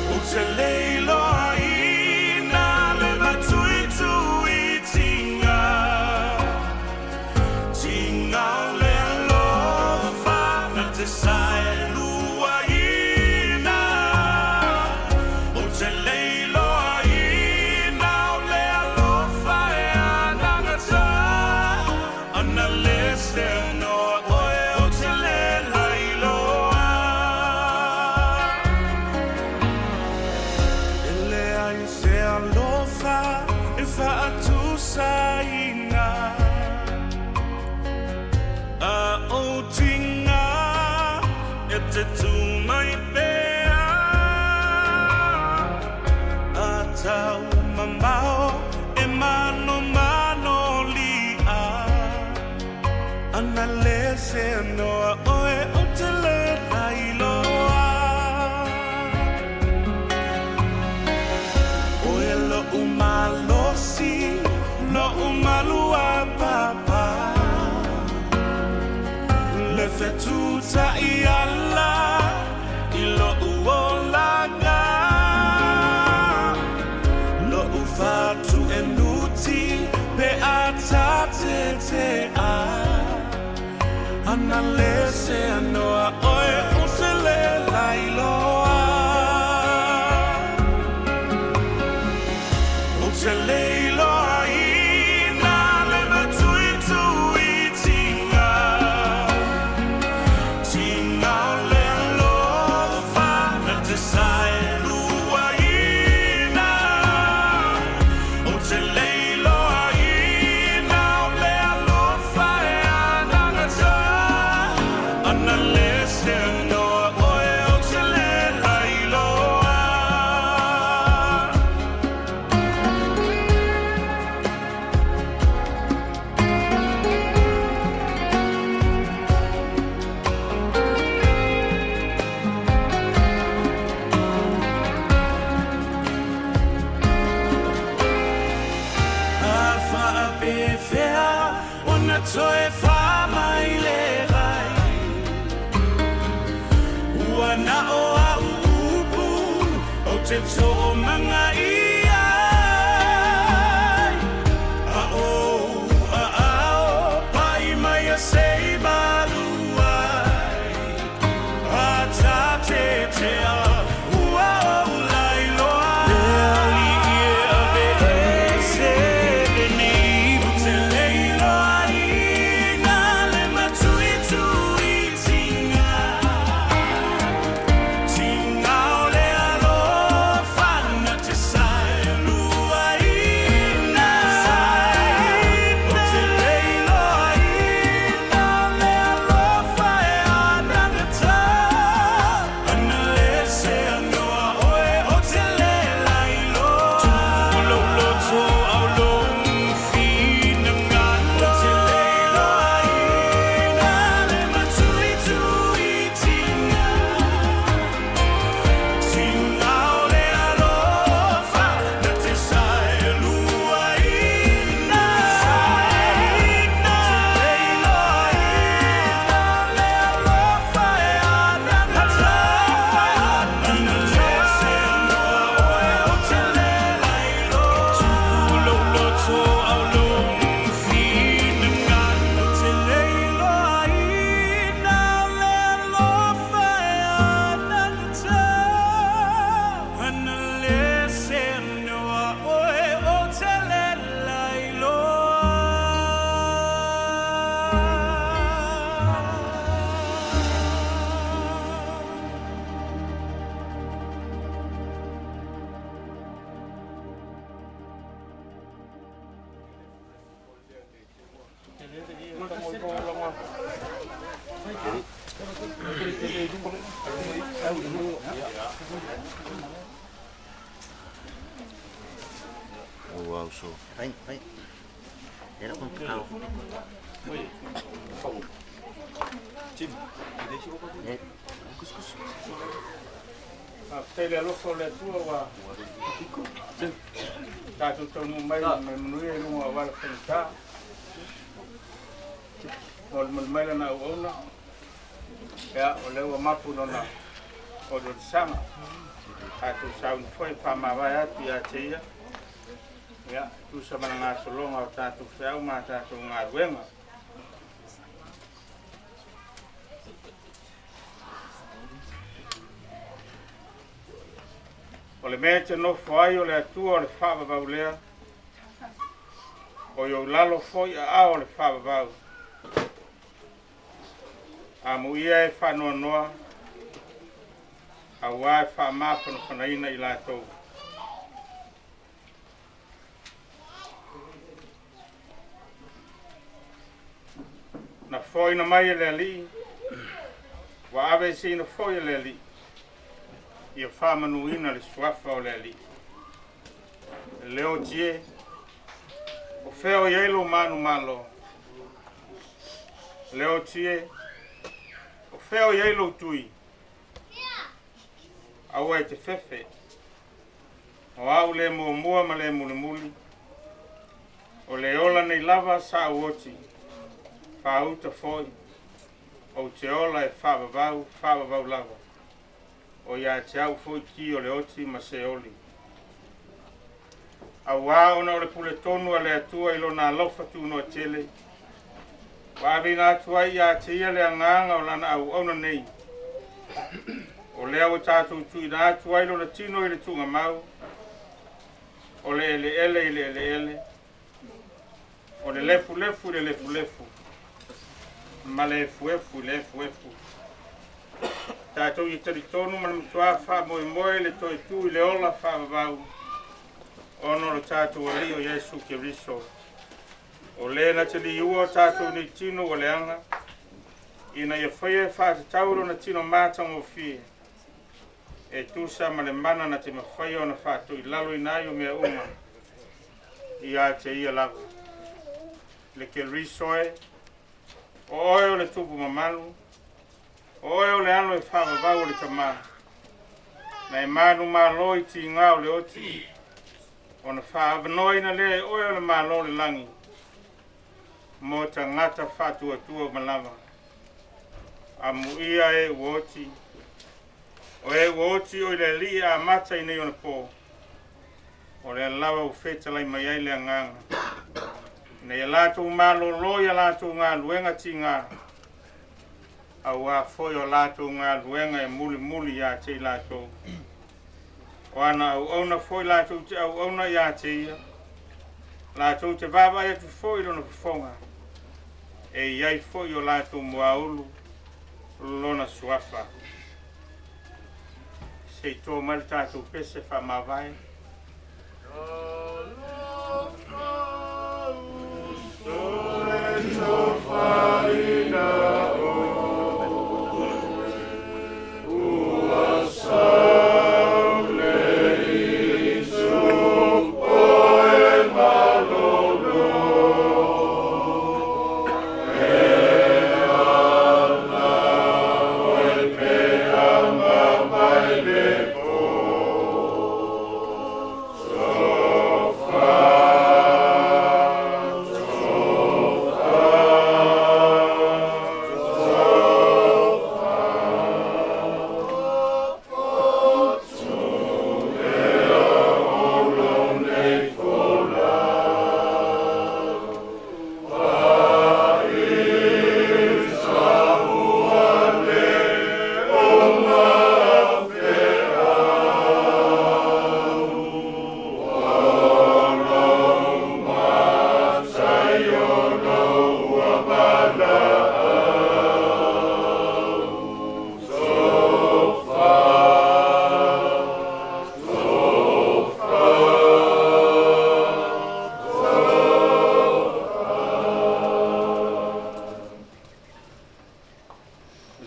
Ou te le iloaina le matuituitiga, tiga o le alofa na te saeluaina. Ou te le iloaina o le alofa e anagata, ana le seanoa oe ou te le lailoa. E leai se alofa e faatusaina, a o tiga e te tu mai pea, a tau mamao e manomano li'a, ana le seanoa oe ou te le lailoa. Oe lo'u malosi, lo'u maluapapa, le fetuta'i ala i lo'u olaga, lo'u fatu'enuti pe a tatete'a, ana le seanoa oe ou te le lailoa. Ou te le iloaina le matuituitiga, tiga o le alofa na te saeluaina. Ou te le iloaina o le alofa e anagata, ana le seanoa oe ou te le lailoa. A faapefea ona toe faamai le vai, ua na o a'u upu ou te to'omagaia ai, a ou aao pai mai a sei malu ai, a tatetea ua ou lailoa. Le ali'i e aveese lenei, ou te le iloaina le matuituitiga, tiga o le alofa na te luga. Faafetai i le alofa o le Atua ua tatou taunuu mai ma le manuia i luga o auala faigata. Molimoli mai lana auauna, ia, o lea ua mapu i lona oliolisaga. Tatou sauni foi e faamavae atu ia te ia, ia, e tusa ma le gasologa o tatou feau ma a tatou galuega. O le mea e te nofo ai o le Atua o le faavavau lea, o i ou lalo foi aao o le faavavau. Amuia e faanoanoa, auā e faamafanafanaina i latou. Na foaina mai e le Alii, ua aveeseina foi e le Alii, ia faamanuina le suafa o le Alii. Le oti e, o fea o i ai lou manumalo? Le oti e, o fea o i ai lou tui? Aua e te fefe, o au le muamua ma le mulimuli, o le ola nei lava sa ou oti, faauta foi, ou te ola e faavavau, faavavau lava, o ia te au foi ki o le oti ma Seoli. Auā ona o le puletonu a le Atua i Lona alofa tunoa tele, ua aveina atu ai ia te Ia le agaga o Lana auauna nei, o lea ua tatou tuuina atu ai Lona tino i le tuugamau, o le eleele i le eleele, o le lefulefu i le lefulefu, ma le efuefu i le efuefu. Tatou ia talitonu ma le matuā faamoemoe i le toe tu i le ola faavavau, ona o lo tatou Alii o Iesu Keriso, o le na te liua o tatou nei tino ua leaga, ina ia faia e faatatau lona tino matagofie, e tusa ma le mana na te mafaia ona faatoilaloina ai o mea uma ia te ia lava. Le Keriso e, o oe o le tupu mamalu, o oe o le alo e faavavau o le Tamā, na e manumalo i tiga o le oti, ona faaavanoaina lea e oe o le Malo o le lagi, mo tagata faatuatua uma lava. Amuia e ua oti, o e ua oti o i le Alii e amata i nei ona po, o lea lava ua fetalai mai ai le agaga, ina ia latou malolo i a latou galuega tiga, auā foi o latou galuega e mulimuli ia te i latou. O ana auauna foi latou te auauna ia te ia, latou te vaavaai atu foi i lona fofoga, e i ai foi o latou muaulu lona suafa. Se i to mai le tatou pese faamavae.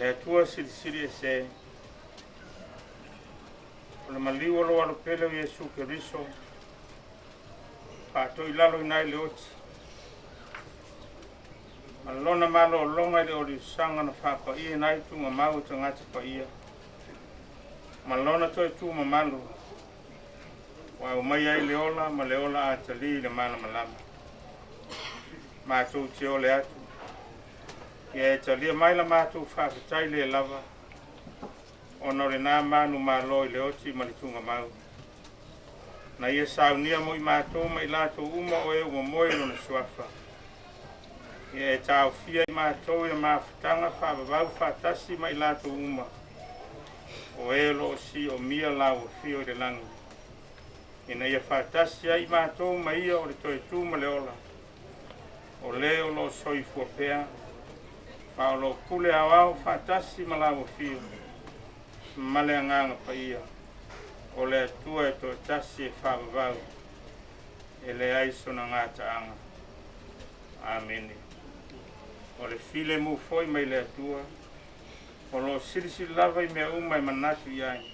Le Atua Silisili Ese, o le maliu o lou Alo pele o Iesu Keriso, faatoilaloina ai le oti, ma lona malologa i le oliusaga na faapaiaina ai tuugamau o tagata paia, ma lona toe tu mamalu, ua aumaia ai le ola ma le ola atalii i le malamalama. Matou te ole atu, ia e talia mai la matou faafetai le lava, ona o lena manumalo i le oti ma le tuugamau. Na ia saunia mo i matou ma i latou uma o e ua moe i lona suafa. Ia e taofia i matou i le mafutaga faavavau faatasi ma i latou uma, o e o lo o siomia laua fio i le lagi, ina ia faatasi ai i matou ma ia o le toe tu ma le ola, o le o lo o soifua pea, ma o lo o pule aoao faatasi ma laua fio, ma le Agaga Paia, o le Atua e toatasi e faavavau, e leai sona gataaga. Amene. O le filemu foi mai le Atua, o lo o silisili lava i mea uma e manatu i ai,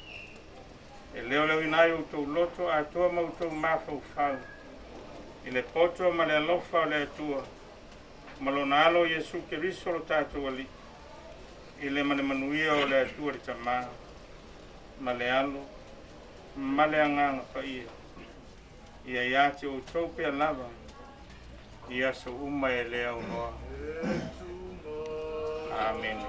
e leoleoina ai outou loto atoa ma outou mafaufau, i le poto ma le alofa o le Atua, ma lona Alo Iesu Keriso lo tatou Alii, i le ma le manuia o le Atua le Tama, ma le Alo, ma le Agaga Paia, ia ia te outou pea lava, i aso uma e le aunoa. Amene.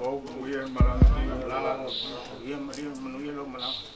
O manuia malaga, manuia, manuia, manuia lou malaga.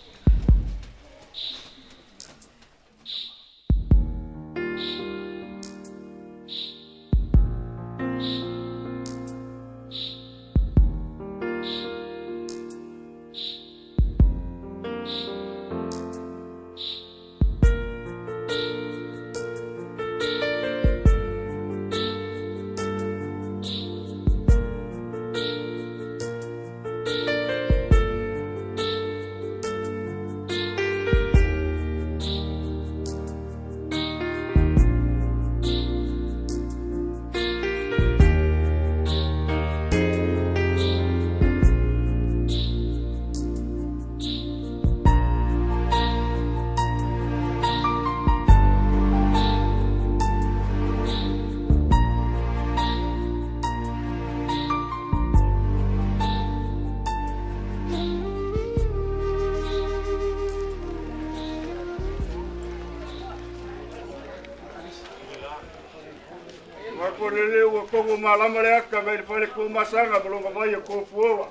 Ko lele ua kogo malama le aka mai le fale ko masanga ma longa vai o ko fuoa.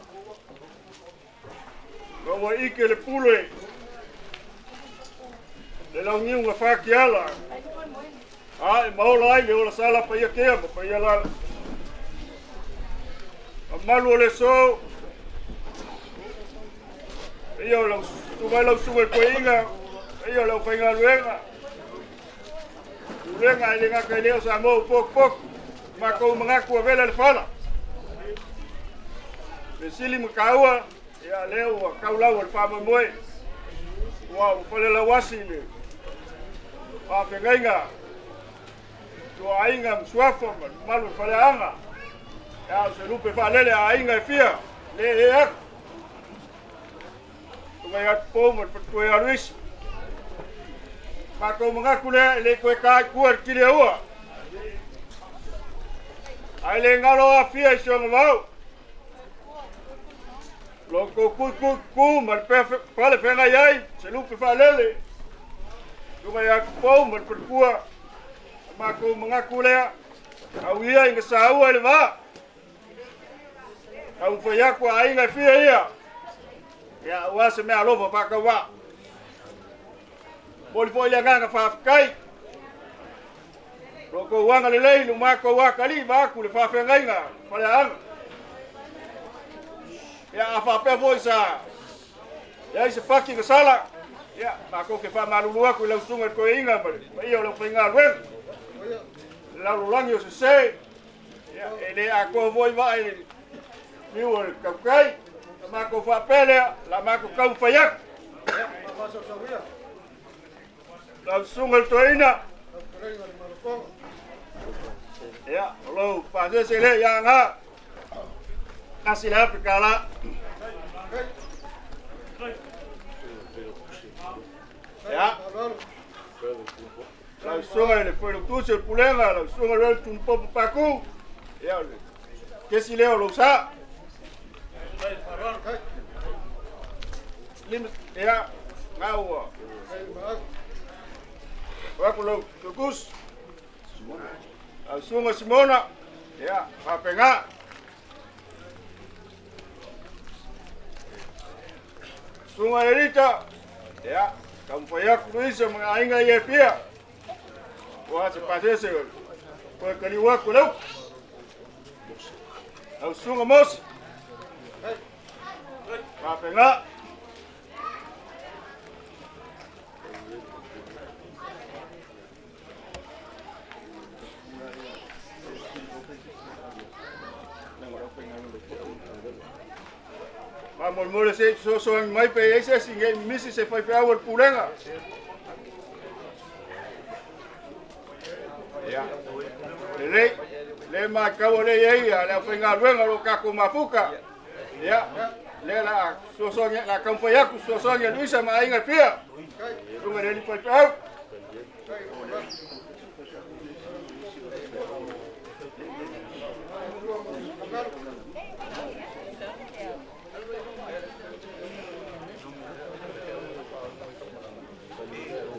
Ma ua ike le pule. Le launiuga fakiala. A e maola ai le ola sala paia kea ma paia lala. Mamalu o le so. Ia o lau sumai lau sumai koinga. Ia o lau faigaluega. Pulega e le gata i lea o Samoa ua potopoto. Matou manatu ua vela le fala. Le sili ma taua, ia lea ua taulau o le faamoemoe. Ua ua falelauasi le faafegaiga tuaaiga ma suafa ma le mamalu o le faleaga. Ia o se lupe faalele a aiga e fia, le e atu. Tumai atu pou ma le faletua ia Luisi. Matou manatu lea e le toe ta i tua i le tiliaua. Ae le galo afia i si ona vao. Lo tou tui tui tu ma le pale feagai ai, se lupe faalele. Tumai atu pou ma le faletua. Matou manatu lea, au ia ina saua i le vaa. Taumafai atu a aiga e fia ia, ia aua se meaalofa faatauvaa. Momoli foi le agaga faafetai o lo outou agalelei i lo matou atalii vaeatu le faafeagaiga Faleaana. Ia a faapea foi sa i ai se fati na sala, ia matou te faamalulu atu i lau susuga i le toeaina ma le paia o le aufaigaluega. Le lalolagi o sese, ia e le atoa foi vaa i le fiu o le tautai. Na matou faapea lea, la matou taumafai atu. Lau susuga i le toeaina, ia, o lou pasese lea ia Aana, $1,000. Ia, lau susuga i le Failautusi o le Pulega, lau susuga i le Tunupopo Paku, ia, o le kesi lea o lou sa. Lima, ia, na ua. O aku lau tukus. Lau susuga Simona, ia, faapena. Susuga Elita, ia, taumafai atu Luisa ma aiga ia e fia. Ua se pasese o toe kaliu atu le upu. Lau susuga Mosi, faapena. Faamolemole se i fesoasoani mai pe i ai se isi nei misi se faifeau o le pulega. Ia, lelei, le matau o lea i ai le aufaigaluega o lo o tatou mafuta. Ia, lea la a fesoasoani, la a taumafai atu fesoasoani a Luisa ma aiga e fia. Susuga i le alii faifeau.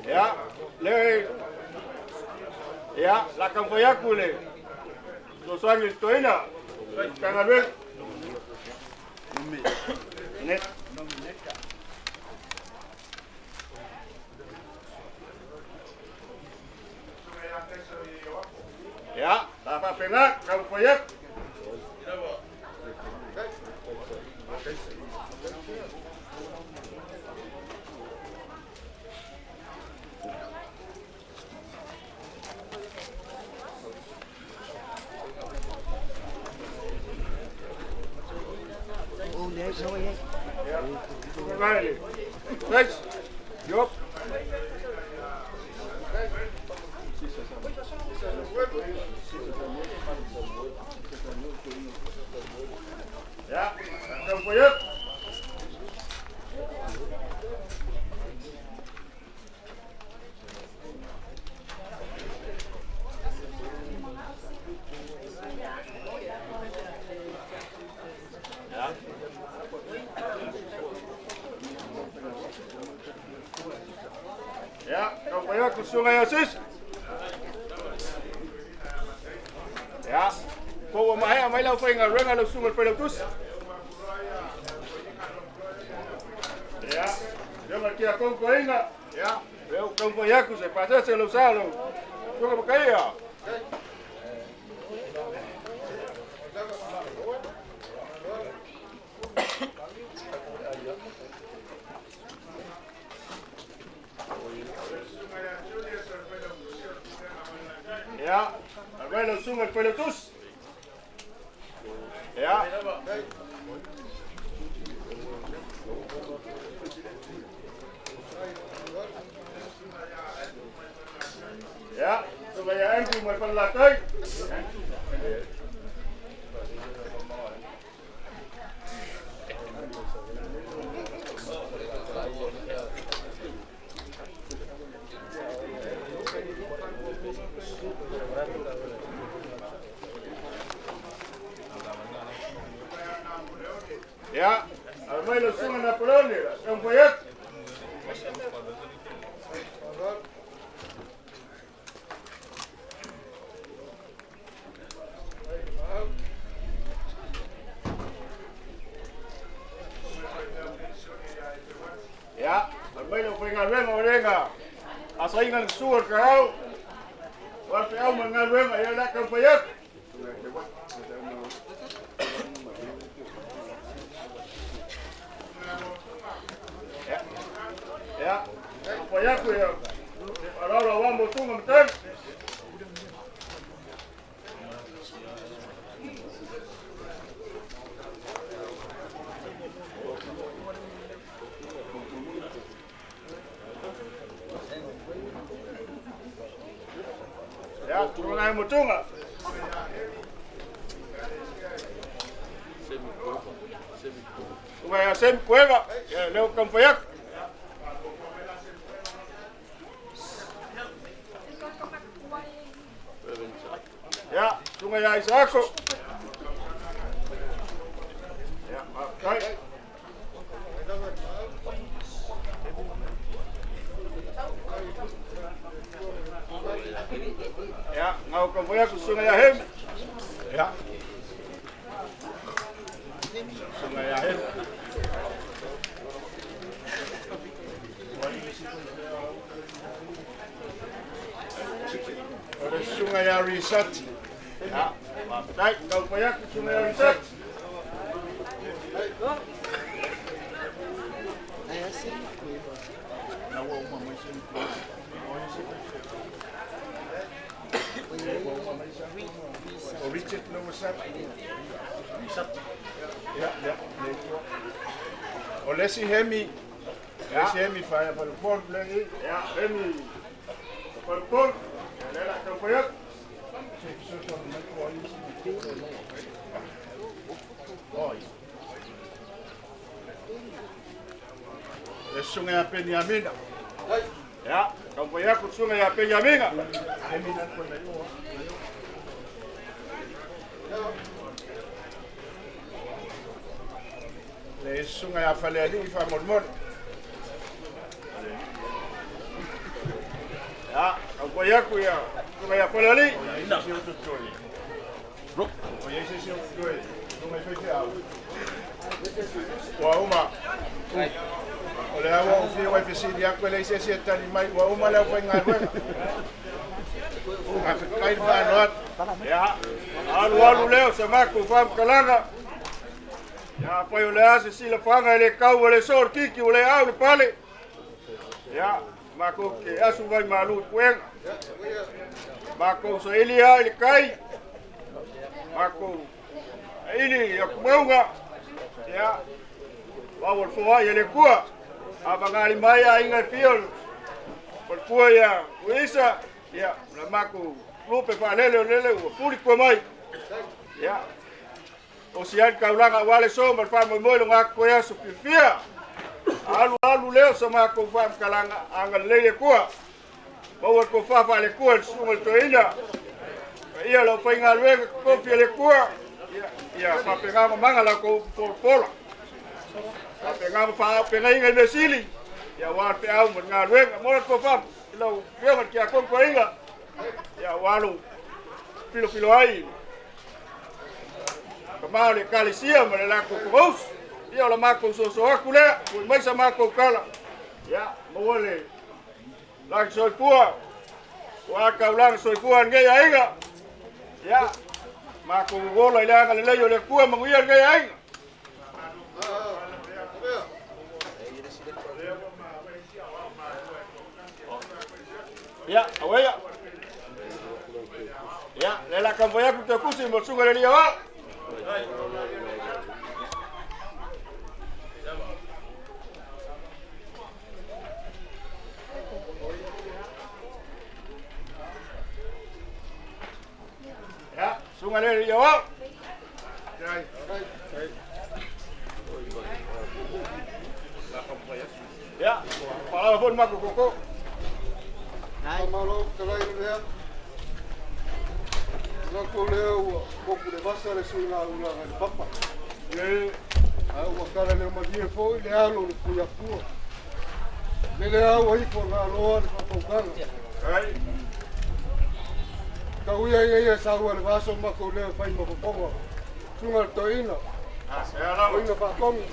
Ia, le ia, la taumafai atu le fesoasoani i le toeaina, Matagaluega. Ne. Ia, la faapena, taumafai atu. Thanks. Yup. Ia, taumafai atu. Ia, taumafai atu susuga ia Sisi. Ia, po ua maea mai lau faigaluega lau susuga i le Failautusi. Ia, afioga i le Tiakono Toeaina, ia, lea ua taumafai atu se pasese lau sa lau susuga Makaia. Ia, aumai lau susuga i le Failautusi. Ia. Ia, susuga ia Andrew mai Falelatai. Ia, aumai lau susuga Napoleone, taumafai atu. aufaigaluega o lē na asaina le sua o le taeao o a le feau ma le galuega ia o le a taumafai atu. Ia, taumafai atu ia faaaloalo aua motuga ma tali. Ia, tulaga e motuga. Suga ia Semi Kueva, ia leo taumafai atu. Ia, suga ia Isaako. Ia, faafetai. Ia, gau taumafai atu suga ia Hemi. Ia. Suga ia Hemi. O le susuga ia Risati. Ia, faafetai, taumafai atu susuga ia Risati. O Richard Lowasati. Ia, ia, le Atua. O le isi Hemi, le isi Hemi faia falepolu lea i i. Ia, Hemi falepolu, ia lea o le a taumafai atu. Le susuga ia Peniamina. Ia, taumafai atu le susuga ia Peniamina. Le susuga ia Falealii faamolemole. Ia, taumafai atu ia susuga ia Falealii. Ua uma. O lea ua ou fiu ai fesili atu e leai se isi e tali mai, ua uma le aufaigaluega. Faafetai le faaaloalo. Ia, alu alu lea o sa matou faamatalaga. Ia, afai o le a se silafaga e le tau ua le soo le tiki ua le au le pale. Ia, matou te asu vai malu i puega. Matou saili lava i le tai, matou saili i atumauga. Ia, vau o le foai e le Atua. A fagalima ai aiga e fia o le faletua ia Tuisa, ia, o le matou lupe faalele o lele ua fuli tua mai. Ia, osi ai le taulaga aua le so ma le faamoemoe i lo gatoe aso fiafia. Alu alu lea o sa matou faamatalaga, agalelei le Atua. Maua le tofa faale-Atua i le susuga i le toeaina. Paia o le aufaigaluega totofi a le Atua, ia, ia faapena ona maga la outou upu folafola. Faapena ona faaaupegaina i mea sili, ia aua le feau ma le galuega. Maua le tofa i lau Afioga i le Tiakono Toeaina, ia aua lou filofilo ai tama o le Ekalesia ma le latou Fonousu. Ia o la matou soso atu lea, ui mai sa matou tala. Ia, maua le lagi soifua, ua taulaga soifua lenei aiga. Ia, matou ola i le agalelei o le Atua, manuia lenei aiga. Ia, auea. Ia, le la taumafai atu te tusi mo le susuga i le alii aoao. Ia, susuga i le alii aoao. Ia, faalala foi le matou toto. Faamalo fetalai i lea. Manatu lea ua moku le vasa le suiga ulaga i le papa. Ae ua tala leo malie foi le alo o le Tuiatua. Lele lava ua ifo naloa le faafautaga. Tau ia ina ia saua le vaaso matou leo e fai ma fofoga. Susuga i le Toeaina, Toeaina Faatonu.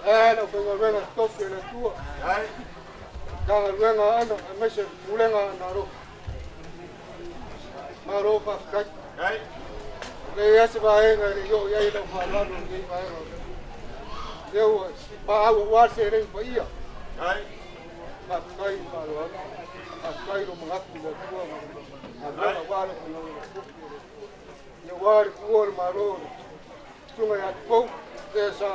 Ae le aufaigaluega totofi a le Atua. Matagaluega a Aana aemaise le Pulega a Aana Alofi. Malo faafetai. E leai lava se vaega e le i oo i ai lau faaaloalo i lenei vaega o le lea ua paau aua le seleni paia. Faafetai le faaaloalo. Faafetai lo manatu i le Atua ma le galuega aua le aufaigaluega totofi a le Atua. Ia aua le tuua o le Malo o le Susuga ia Tupou, lea sa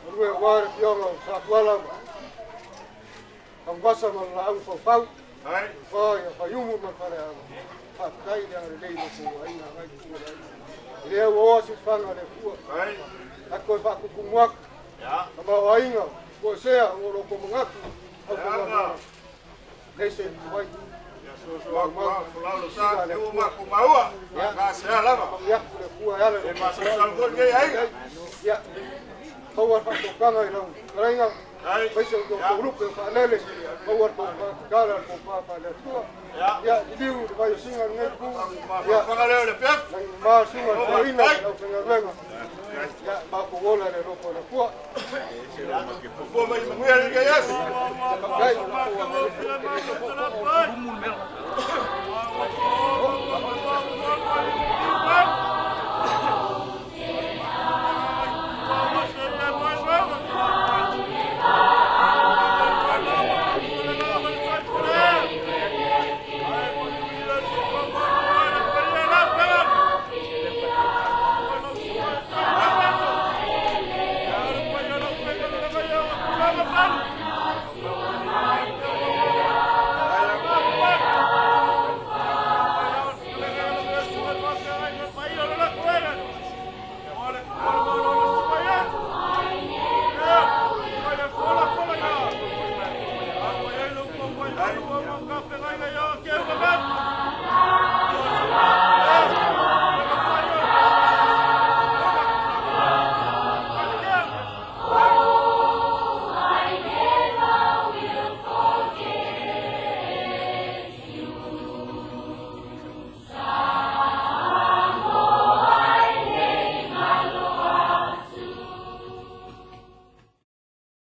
galue aua le afioga o Satuala ma Tanuvasa ma le Laau na Faufau, aua ia Faiumu ma le Faleaana. Faafetai le agalelei i lo outou aiga agai i tua o le aiga. E le auaoa siufaga a le Atua. A toe faatutumu atu, tamaoaiga, toesea o lo outou manatu, aufaigaluega, leai se tuai. Maua le faatokaga i lau fetalaiga, aemaise o tou lupe o faalele, maua le tou faatatala, le tou faale Atua. Ia, liliu le vaiosiga lenei itu. Ia, lagimama suga le toeaina i lau faigaluega. Ia, matou ola i le alofa o le Atua. Faafetai.